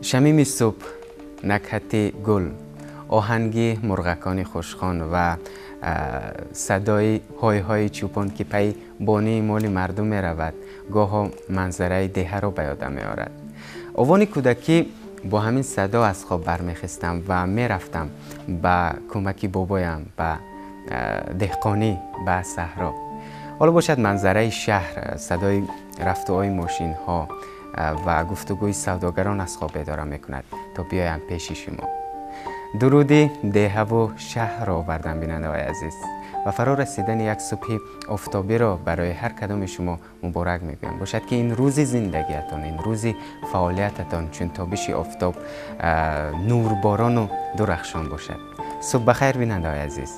Шамими субҳ, накҳати гул, оҳанги мурғакони хушхон ва садои ҳойҳои чӯпон, ки пайи бонии моли мардум меравад, гоҳо манзараи деҳаро ба ёдам меорад. Овони кӯдакӣ бо ҳамин садо аз хоб бармехестам ва мерафтам ба кӯмаки бобоям ба деҳқонӣ, ба саҳро. Ҳоло бошад, манзараи шаҳр, садои рафтуои мошинҳо ва гуфтугӯи савдогарон аз хоб бедорам мекунад, то биёям пеши шумо. Дуруди деҳаву шаҳрро овардам, бинандаҳои азиз, ва фаро расидани як субҳи офтобиро барои ҳар кадоми шумо муборак мегӯям. Бошад, ки ин рӯзи зиндагиятон, ин рӯзи фаъолиятатон чун тобиши офтоб нурборону дурахшон бошад. Субҳ бахайр, бинандаҳои азиз.